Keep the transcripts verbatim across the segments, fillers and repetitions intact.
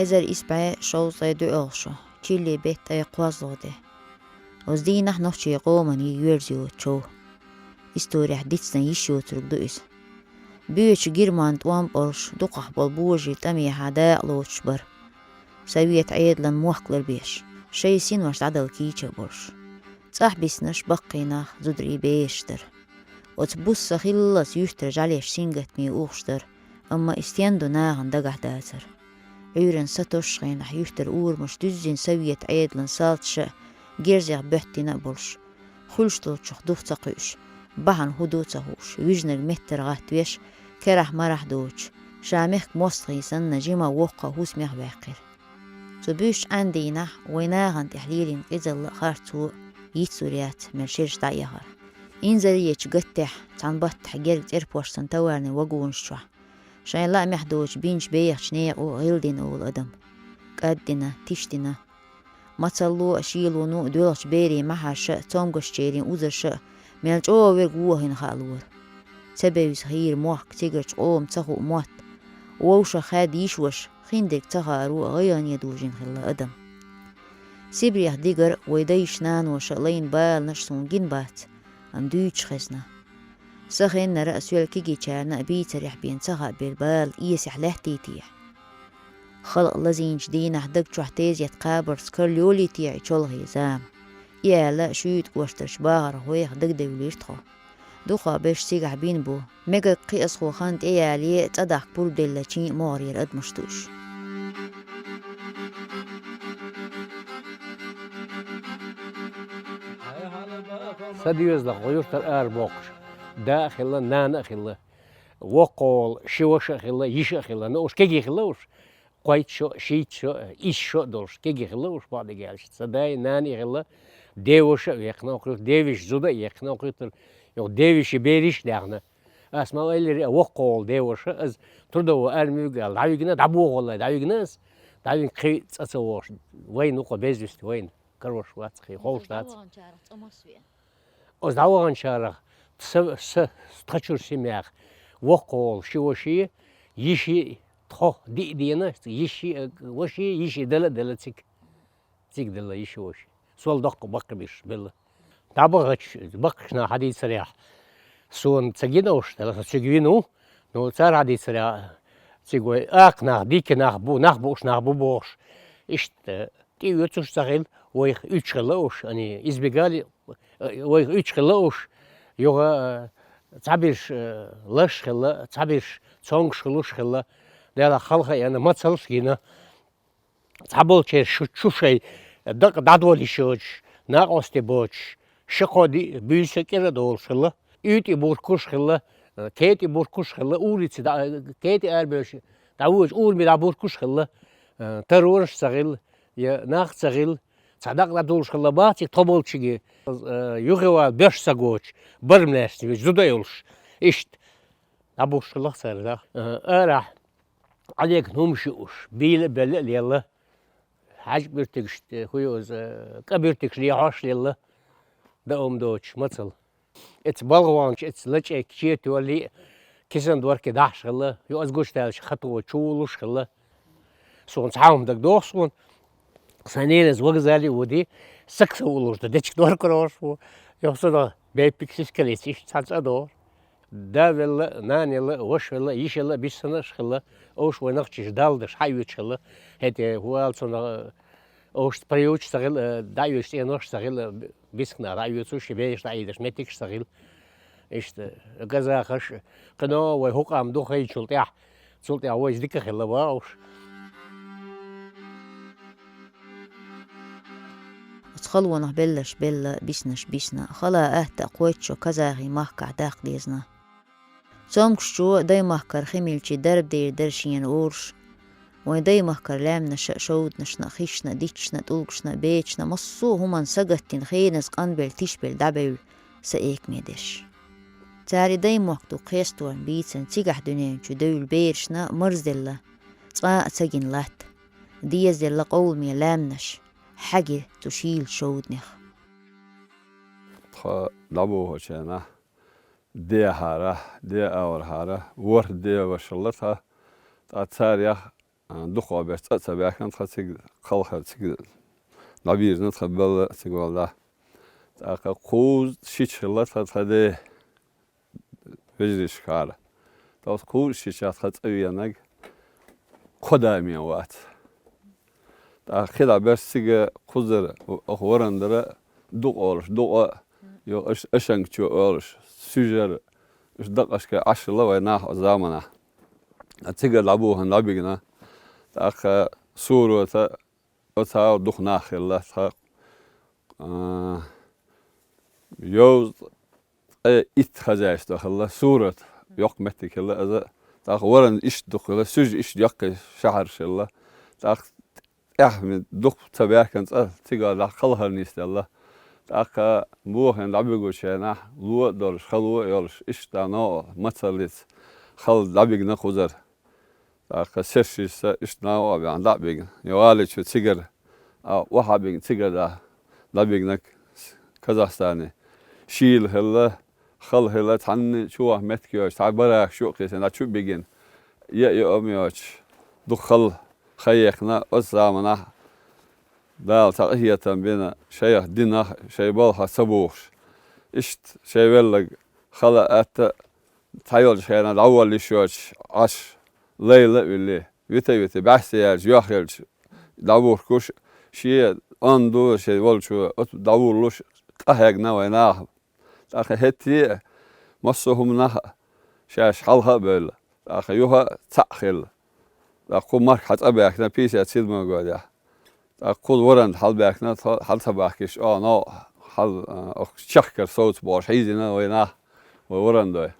Эзар исс бӀе шовзткъе доьалгӀа шо, чилле бетта ткъе кхоалгӀа де. Оцу дийнахь нохчийн къоман йоьрза йоцу чов. Историхь дицдан йиш йоцург ду иза. Боьдучу герман тӀом а болуш, дукхахболу божарий тӀамехьа дакъа лоцуш бара. Совет Ӏедалан мохк ларбеш, шайн синош дӀадала кийча а болуш. ЦӀахь биснарш баккхий нах, зударий, бераш дара. Оцу буса хиллалц юьртара жӀаьлеш сингаттаме ухуш дара, амма и стен ду нахана дагахь дацара. Ӏуьйранна сатосучу хенахь юьртара урамаш дуьззина совет Ӏедалан салташа а, герзех боьттина а болуш, хуьлуш долчух дух ца кхуьуш, бахьана хӀун ду а ца хууш, вижнарг меттара гӀаттавеш, керахь-марахь доцуш, ша мехкан мостагӀий санна жима воккха хӀусамех ваьккхира. Цу буьйсачу Ӏаьнан дийнахь вайн нахана тӀехь лелийна къизалла а, харцо а йицлур яц мел шераш дӀаэхар. Инзаречу гаттехь цхьана баттахь герга цӀерпошсан товарный вагонаш чохь, шайн лаамехь доцуш бинчу бехачу некъо гӀилдина олу адам. КӀаддина, тишдина. Мацалло а, шелоно а доьлхучу берийн маьхьарша а, цомгашчерийн узарша а мел чӀогӀа верг вохийна хаалора. Ца бевза хийра мохк, цигарчу къоман ца хуу мотт, вовшах хаьдда йиш ваша, хиндерг ца хааро гӀайгӀане дужийна хилла адам. Сибрех дигара вай дайша-наноша лайна баланаш суна гина бац, амма дуьйцуш хезна. Сан хеннара а, соьл кегийчарна а бийцарехь бен ца хаьа бер бала эсехь лаьттий техьа? Халкъ лазийначу дийнахь даг чохь тезет кхабарца карайолий техьа и чолхе зама? И аьлла, шуьйта кӀоштарчу бахархойх дагадевлира тхо. Дукхахберш цигахь бина бу, мегар кхиазхо хан тӀеяле, цӀа дахка пурба делла чин а могӀарера адамаш дууш. Сан доьзалхо юьртара ара боккхуш, да а хилла, нана а хилла, воккхаволу ши ваша а хилла, йиша а хилла, ну, уьш кегий хилла уьш. Кхойтта шо а, шийтта шо а, исс шо а долуш, кегий хилла уьш, бакъдерг аьлча. Сан дай, нана а хилла, деваша а векхна окхуьйтур, деваша зуда а екхна окхуьйтур, юха деваша бераш а даьхна. Ас ма-аллара, воккхаволу деваша, аса трудовой арми вуьгу аьлла, дӀавигна, дӀабохаллай дӀавигна аса, дӀавигна кхин а цӀа ца вогӀуш, вайна ву-кх, безвести вайна, карош вац кхин, ховш дац. ДӀаваханчарах цӀа массо а веана. Оцу дӀаваханчарах са, са, тхан чуьра семьях воккхаволу ши ваши, йиши, тхо диъ деана, йиши, ваши, йиши дала а делла цига. Цига делла йиши, ваши. Сол доккха баккхий берш белла. ДӀабахачу баккхийчу наха хьадийцарехь, суна ца гина уьш, дала со цига вина ву, но цара хьадийцарехь, цига вай акха нах, дика нах бу, нах бууш нах бу бохуш. Иштта, тӀеоьцуш ца хилла, вайх уьттуш хилла уьш, они избегали, вайх уьттуш хилла уьш, юха, э, цхьаберш, э, лаш хилла, цхьаберш цомгуш хуьлуш хилла, Делахь хала а яьлла, мацаллаш а гина. Цхьаболчеран шу, шу шайн дакъа дӀадолуш йоцуш, накъостий боцуш, ши-кхо-диъ буьйса кӀира а долуш хилла, уьйтӀи буркуш хилла, кетӀи буркуш хилла, урица дӀа, кетӀи арабевлча, дӀавоьдуш ураме дӀабуркуш хилла, таронаш ца хилла, я нах ца хилла, цхьа дакъа дӀадолуш хилла бац и тхо болчиге, юхавала боьш ца гойтуш, барам лаьцна веза зуда а йолуш, иштта дӀабуркуш хилла цара, да. Арахь Ӏалегна хӀумаш юуш, бийла а белла а лелла, хьаьжкӀа буьртигаш, хӀу ю иза, кӀа буьртигаш лехьош а лелла, даа хӀума доцуш, мацалла. Эцца балха ваханчу, эцца лачкъийчу четоллий а кисана дорке дахьаш хилла, юкъаза гучудаьллачу хатахой чувуллуш хилла. Суна цхьа хӀума дагадогӀу суна. Сан ненас вокзале а воьдий, саг сан вуллуш ду, дечиг доркарохуш ву. Юха сунах бепиг сискалица иштта цхьаьна цӀа догӀура. Да велла, нана елла, ваша велла, йиша елла, биссанаш а хилла, уьш вайн нохчаша далла даш хьаоьцуш хилла. ХӀета хӀу ала цунах, уьш приюташ ца хилла, дӀаоьцуш цӀенош ца хилла, бискана дӀаоьцуш, бераш дӀаийдеш меттигаш ца хилла. Иштта, казахаш, кхино вай хӀу къам ду хайчул тӀаьхьа, цул тӀаьхьа вайца дика хилла бохуш. Оцу халонах белларш белла, биснарш бисна, хала а, атта а кхойтта шо казахийн махкахь даккха дезна. Цомгушчо даймахкара хи милчи дарба дер дара шена олуш, вайн даймахкара лаьмнашна а, шовданашна а, хишна а, дитчашна а, тӀулгашна а, беташна а, массо а хӀуманна сагатдина хеназа къанбелла, тишбелла дӀабевлла сан экаме дерш. Цара и даймохк ду кхесторна бийцина цигахь дуьнен чу девлла берашна марзделла, цкъа а ца гина латта, дезаделла къовламе лаьмнаш, хьаьгира цу шийлачу шовданех. Тхо дӀабохучу хенахь, дехьара, де а вархьара, ворхӀ девашалла тхан, ткъа царех А, дукхагӀберш цӀа а ца баьхкина, тха цига кхалхар, цига дӀабийрзина тха балла, цига валла. ТӀаккха кхузткъа ши час хилла тха, тха ден вежарий шкара. Тхо кхузткъа ши час тха цӀа венаг кхо да ма вац. ТӀаккха кхидӀа берш цига кхузара, оха Варандара дукъ олуш, дукъа, йо, аш-, Ашангчо олуш, Суьжара, уьш дакъашка Ӏаш хилла вай нах оцу заманахь. А цига дӀабохана, дӀабигна, тӀаккха Сурота, оцу гӀала дукха нах хилла, тха, а, йовзткъе итт хозяйство хилла, Сурат, йоккха меттиг хилла иза, тӀаккха Варанда иштта дукха хилла, Суьжа иштта йоккхий шахьарш хилла, тӀаккха тӀаьхьа дукха ца баьхкина цӀа, цигахь кхалхар нисделла. ТӀаккха бохийна дӀабигучу хенахь, ло а долуш, хало а йолуш, иштта новкъа мацаллица хала дӀабигна кхузара. ТӀаккха Сершиса иштта новкъа а баьхна дӀа а бигна. Йо, гӀали чу цигара, а, охьа а бигна, цигара дӀа, дӀабигнарг Казахстане. Шийла хилла, хала хилла, цхьанна чу ваха меттиг йоцуш, цхьа баракаш чу а кхиссина, дӀа чу а бигина, е а йоӀам йоцуш, дукха хала хан яьккхина оцу заманахь. Дала цхьа къинхетам бина, шайх динах, шайн балхах ца бухуш. Иштта шайн велларг хала а, атта а, цхьайолчу хенахь дӀаволла йиш йоцуш Ӏаш, лайла а вилли, вита а вита, бӀаьсте яьлча, йохъелча, дӀавухкуш, шен онда ду шен волчо, оцу дӀавуллуш къахьегна вайн наха. ТӀаккха хӀетте а массо а хӀуманах а шаьш хьалха а бевлла, тӀаккха юха а цхьаъ хилла. ТӀаккха кху Марка хьан цӀа баьхкина пятьдесят седьмой годехь. ТӀаккха кхуза Варанда хьалабаьхкина, тхо хьал ца бахкийча, оха новкъа хьал, а, оху чехкара совца бохуш хьийзина вай нах, вай Варандой.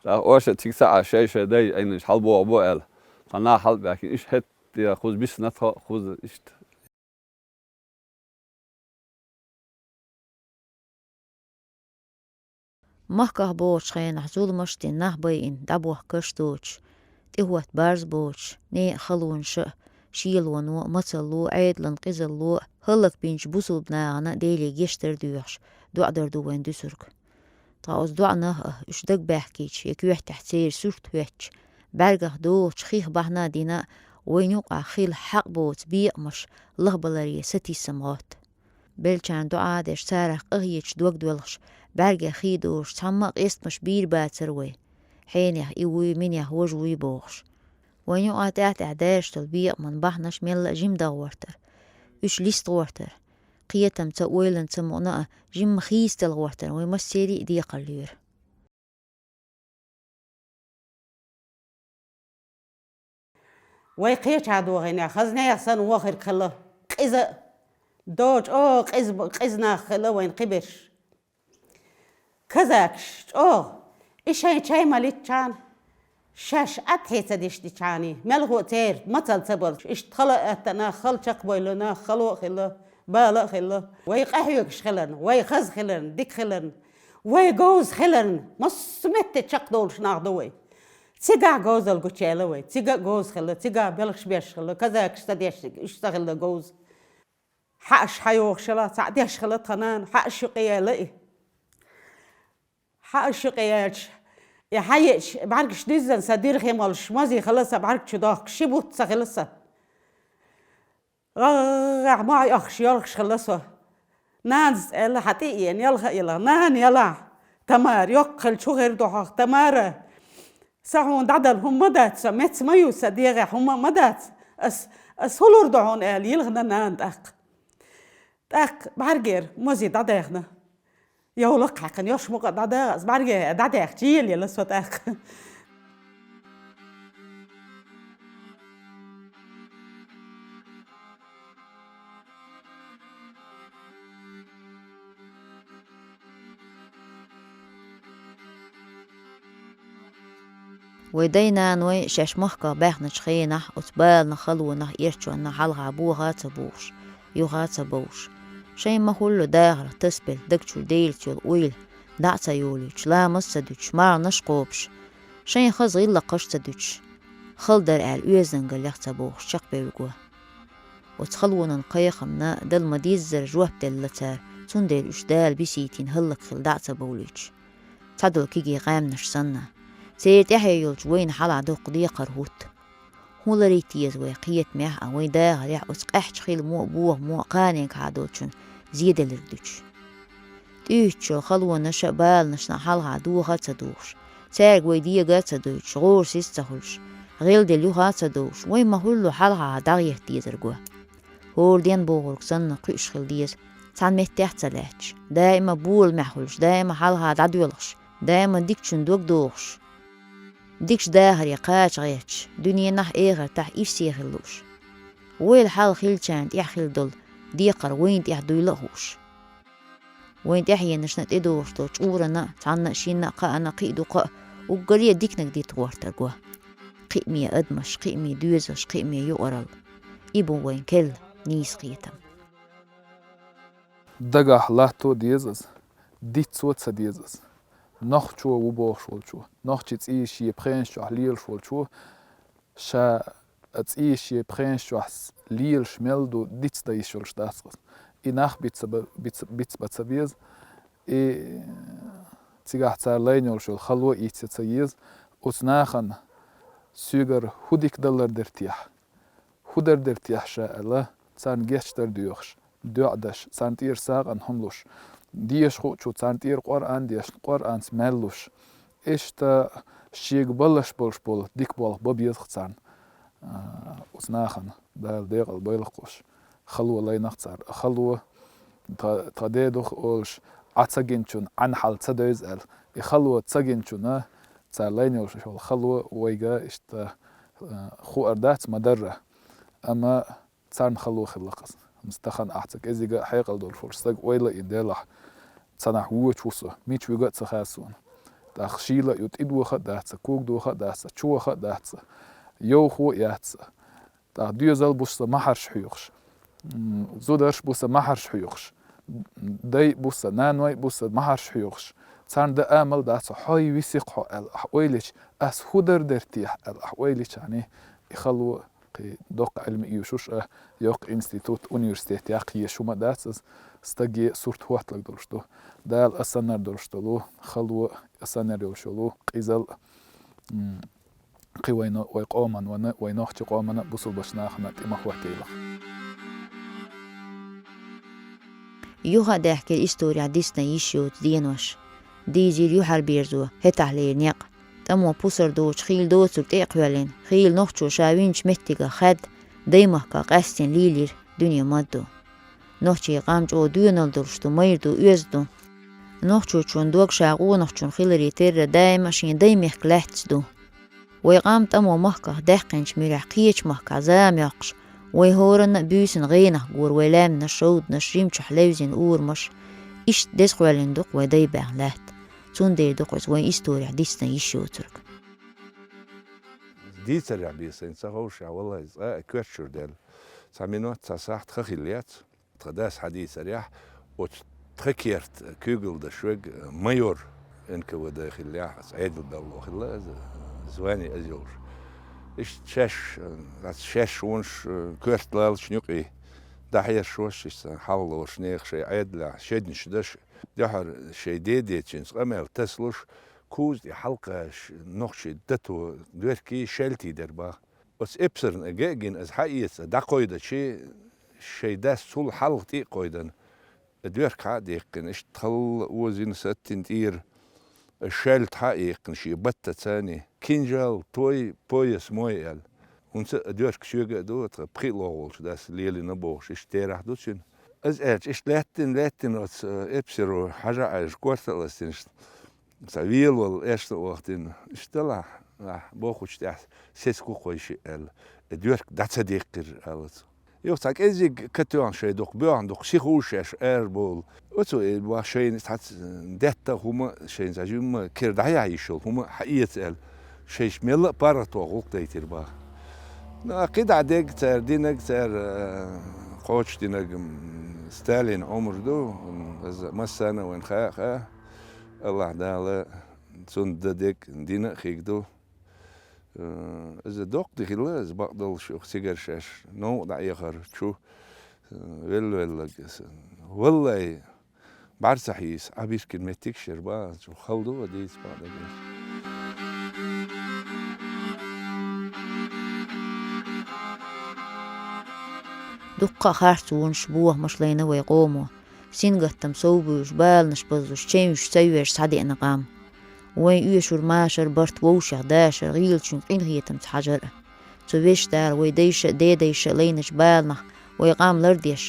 ТӀаккха оша цига ца Ӏаш, шай-шай дайн Ӏинаш хьалабоху бу аьлла, тхан нах хьалабаьхкина, иштта хӀетте а кхуза бисна тхо, кхуза иштта. Махкахь боцучу хенахь зуламаш а дина, нах байина, дӀабохкуш доцуш, тӀехӀотта барз боцуш, некъан халонаша а, шелоно а, мацалло а, Ӏедалан къизалло а, хӀаллакбинчу бусулба нахана а Деле гечдар доьхуш, доӀа дар ду вайн дуьсург. Ткъа оцу доӀанах а, уьш дагабаьхкича я коьртехь церан суьрт хӀоьттича, бӀаьргех догӀучу хих бахьана а дина, вайна юкъахь хила хьакъ боцу бекъамаш лахбаларе сатийсам гӀотту. Беллачарна доӀа а деш, царах къахеташ дог доьлхуш, бӀаьргех хи долуш, цхьамма а къестамаш бийр бацара вай. Хьенех и вуй, минех важа вуй бохуш. Вайна юкъахь тӀаьхь-тӀаьхьа даьржаш долу бекъаман бахьанаш мелла а жима дан гӀортара. Уьш листа гӀортара. Кхетамца, ойланца мукъана а жимма хийцадала гӀортарна вай массеран а декхар лоьру. Вай кхеча догӀийна, хаза нехан санна вохург хилла, къиза а, до чӀогӀа къиза, къиза нах хилла вайн кхиберш. Казакаш чӀогӀа, и шайн чай ма литчахьана, шаьш атхье ца дишдичхьана, мелхо а церан мацалла ца болуш, иштта хала а аьттина нах, хала чекхбевлла нах, хало а хилла, бала а хилла. Вай къахьоьгуш хиларна, вай хаза хиларна, дика хиларна, вай говза хиларна, массо а метте чекхдолуш нах ду вай. Цигахь говзалла гучуяьлла вай, цига а говза хилла, цигахь белхаш беш хилла, казакаш ца дешниг, уьш ца хилла говза. Хьааш хьайохуш хилла, цхьаъ деш хилла тхан нана, хьааш юкъе яьлла и. Хьааш юкъе яьлча, и хьаеача, бӀаьргаш дуьззина сан дирхи молуш, мозий хилла сан бӀаьрг чу дохкуш, ши бутт ца хилла сан. ГӀагӀгӀагӀ мохь йохкуш йолхуш хилла со. Нанас аьлла, хьан тӀе а еана, ялха а йилла, нана, ялахь, Тамара, йоккха хилча хӀун хир ду хьох, Тамара? Сан хьуна дӀадала хӀума ма дац, сан меца ма ю, сан дегӀехь хӀума ма дац. Ас, ас хӀун лур ду хьуна аьлла, йилхина нана тӀаккха. ТӀаккха бӀаьргера мозий дӀадаьхна. Йовлакх хьаькхина, йош мукъа а дӀадаха, ас бӀаьрге дӀадаьхча, елаелла со тӀаккха. Вай дай-наной шаьш махках баьхначу хенахь оцу баланах, халонах, эрчонах хьалха боха а ца бохуш, юха а ца бовш, шайн ма-хуьллу дахарх тасабелла даг чуьра Делаца йолу ойла дӀа а ца йолуьйтуш, ламаз а ца дуьтуш, марханаш а кхобуш, шайн хаза гӀиллакхаш а ца дуьтуш, хала дара аьлла оьздангаллех а ца бохуш чекхбевлла го. Оцу халонан кхайкхамна Дала ма-диззара жоп делла цара, цундела уьш Дала бисийтина хӀаллакьхила дӀа а ца бовлуьйтуш. Цхьадолу кегий къаьмнаш санна, церан тӀаьхье йолчу вайна хьалха доккха декхар хӀутту. ХӀун ларийта деза вай кхетамехь а, вайн дахарехь а оцу къаьхьачу хила мо а, боха мо а кханенга хьадолчун зеделларг дуьтуш? ТӀуьйттачо халонаша а, баланаша а хьалха доха а ца духуш, цаьрга вай дега а ца дойтуш, гӀорасиз а ца хуьлуш, гӀелделла юха а ца довш, вай ма-хуьллу хьалха дӀагӀерта дезарг ву. ХӀора ден бохург санна кхуьуш хила деза, цхьана меттехь а ца лаьтташ, даима боламехь хуьлуш, даима хьалха дӀадоьлхуш, даима дикачун дог дохуш, дикачу дахаре кхача гӀерташ, дуьненахь а, эхартахь а ирсе хила лууш. Вайл хьалха хиллачарна тӀехь хила долу декхар вайна тӀехь дуйла а хууш. Вайн тӀаьхьенашна тӀедогӀуш долчу чкъурана а, цхьанна а, шинна а, кхаанна а, кхин а дукха а уггаре а диканиг дита гӀортарг ву. Кхиаме адамаш, кхиаме доьзалш, кхиаме юкъаралла. И бу вайн керла нийса кхетам. Дагахь латто деза аса, диццо ца деза аса. Нохчо ву бохуш волчо, нохчийн цӀийш шен пхенаш чохь лелаш волчо, ша цӀийш шен пхенаш чохь с-, лелаш мел ду, дицдан йиш йолуш дац аса. И нах биц ба-, биц, биц бан ца беза, и цигахь цара лайна йолуш йолу хало а ийца ца еза. Оцу нахана соьгара хӀун дика далар дара техьа? ХӀун дар дара техьа ша аьлла, царна гечдар доьхуш, доӀа деш, царна тӀера сагӀина хӀума луш, деша хуучу царна тӀера Къуръан дешна, Къуръанца маьл луш, иштта шега баллаш болуш болу дика болх бан беза царна, а, оцу нахана, Дала декъала байла кхуш. Хало лайна цара. Хало, тха, тхан ден ду-кх олуш, Ӏа ца гиначунна Ӏан хьал ца девза аьлла. И хало ца гиначунна цара лайна йолуш йолу хало вайга иштта, а, хуур дац ма-дарра. Амма царна хало хилла-кх аса. Амма тахана ахь ца кӀезига а хьекъал долуш волчу стага ойла а йина делахь, цхьанхьа вочу ву со, мича вуьгу а ца хаьа суна. ТӀаккха шийла а ю, тӀедоха а дац сан, кога доха а дац сан, чу ваха а дац сан, йовхо а яц сан. ТӀаккха доьзал бу сан махьарш хьоьхуш. М, зударш бу сан махьарш хьоьхуш. Дай а бу сан, наной а бу сан махьарш хьоьхуш. Царна дан амал дац, хьо висикх хьо аьлла ахь ойла йича, ас хӀун дар дара техьа аьлла ахь ойла йича, и хало кхин доккха Ӏилма оьшуш а, йоккха институт, университет яккха езаш хӀума дац аса, стаге сурт хӀотталг долуш ду. Дала а саннар долуш долу хало, а саннар йолуш йолу къизал, м, кхин вайна, вай къоман вайна, вай нохчи къомана а, бусулбачу нахана а тӀе ма хӀоттийла. Юха а даьхкира историхь дисна йиш йоцу денош. Дийзира юьхьарберзо хӀетахь лерина некъ. ТӀамо пусар доцуш хийла доцург тӀе а кхоьллина, хийла нохчо ша винчу меттигах хаьдда, даймахках къаьстина лийлира дуьне ма-дду. Нохчийн къам чӀогӀа доьналла долуш ду, майра ду, оьзда ду. Нохчочун дог ша къонахчун хиларе терра даима а шен даймехкан лаьтташ ду. Вай къам тӀамо махках даьккхинчу муьрехь кхечу махкахь зама йоккхуш, вай хӀоранна а буьйсанна гӀенах гора вай лаьмнаш, шовданаш, жимчохь левзина урамаш, иштта деза кхоьллина ду-кх вай дай баьхна лаьтта. Цундела ду-кх иза вайн историхь дисна йиш йоцург. Дийцарехь бен сайна ца ховшехь, валлай, цкъа а коьртачуьра даьлла. Цхьа минот, цхьа сахьт хан хилла яц. Тхан дас хьадийцарехь, оцу тхан керта куьйгалла даш верг майор Н К В Д хиллехь, аса Ӏедал балло хилла иза, звание иза йолуш. Иштта шаьш, аса шаьш вонаш коьрта лалачун юкъе дӀахьершош, иштта хьалха лоруш нехан шайн Ӏедалехь шеднаш даш, дуьхьара шайн дедечуьнца къамел тасалуш, куза тӀе хьалакхаьчча, нохчийн дато доьркий, шаьлтий дара бах. Оцу эпсарна га а гина, иза хьаэца дӀакхойдачи, шайн дас цул хьалха тӀе а кхойдина, доьрка хьа а даьккхина, иштта тхалла озийна саттина тӀера, шаьлта хьа а яьккхина шен баттаца, кинжал той, пояс мой аьлла. ХӀунца а доьрка соьга а ду, тхан пхиъ лоха волчу дас лелийна бохуш, иштта терахь ду цуьнан. Иза аьлча, иштта лаьттина, лаьттина оцу эпсаро хьажа а хьаьжна, корта а ластийна, иштта цхьа велавала эшна а вахтина, иштта делахь, ахь бохучу тӀехь сециг ву кхойшиъ аьлла, и доьрка дӀа ца деккхира аьлла цо. Юха цхьа кӀеззиг катоьхна шайн дукха, боьхна дукха, сиха ву шаьш ара бовла. Оцо и бах шайна цхьацца детта а хӀума, шайна цхьа жимма кира дӀаяхьа йиш йолу хӀума хьаэца аьлла, шайша мелла а паргӀато гӀуллакх дайтира бах. Ну, а кхидӀа дерг цара динарг, цара, э, кхочушдинарг, м, Сталин Ӏумар ду, м, иза массарна а вайна хаьа, хаьа. АллахӀ Дала цунна дан дерг дина а хиг ду. Э, иза доккха ди хилла, иза бакъдолуш юха цигара шаьш новкъа дӀаэхар чу, э, велла-велларг иза. Валлай, бӀаьрса хьийса, Ӏабиркин меттигаш яра бах, чу хала ду а дийца бакъдерг. Дуккха а харц вонаш, бохамаш лайна вай къомо. Сингаттам сов буьйлуш, баланаш баззуш, чевнаш ца йоьрзуш схьадеана къам. Вайн оьшура машар, барт вовшех дашар, гӀийлачуьнга къинхетамца хьажар а. Цу Везачу Дала вай дайша а, дедайша а лайначу баланах вай къам лардеш,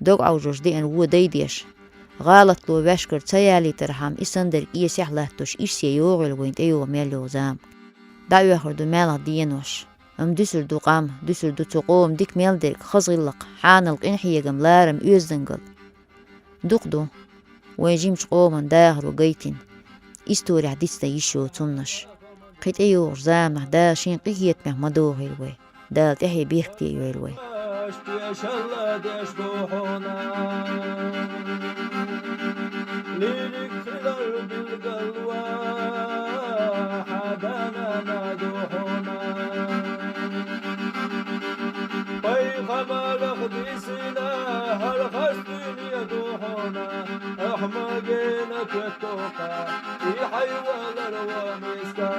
дог Ӏовжош деана вон дайдеш, гӀалатло ваьшкара ца ялийтархьама, и санна дерг эсехь латтош, ирсе йогӀийла вайна тӀейогӀу мел йолу зама. ДӀаоьхур ду маьлхан денош. Амма дуьсур ду къам, дуьсур ду цу къоман дика мел дерг, хаза гӀиллакх, хьанал, къинхьегам, ларам, оьздангалла. Дукха ду вайн жимачу къоман дахаро гайтина, исторехь дицдан йиш йоцу хӀуманаш. Кхин тӀейогӀучу заманахь Дала Шен къинхетамех ма дохийла вай. Дала тӀаьхье бехкедойла вай. Лирик хилар билгал ва хьаданана ду хьуна. Пайхамарах дисина хӀара хас дуьне ду хьуна. Ахьмагена коьттуха и хьайвалар ва миска.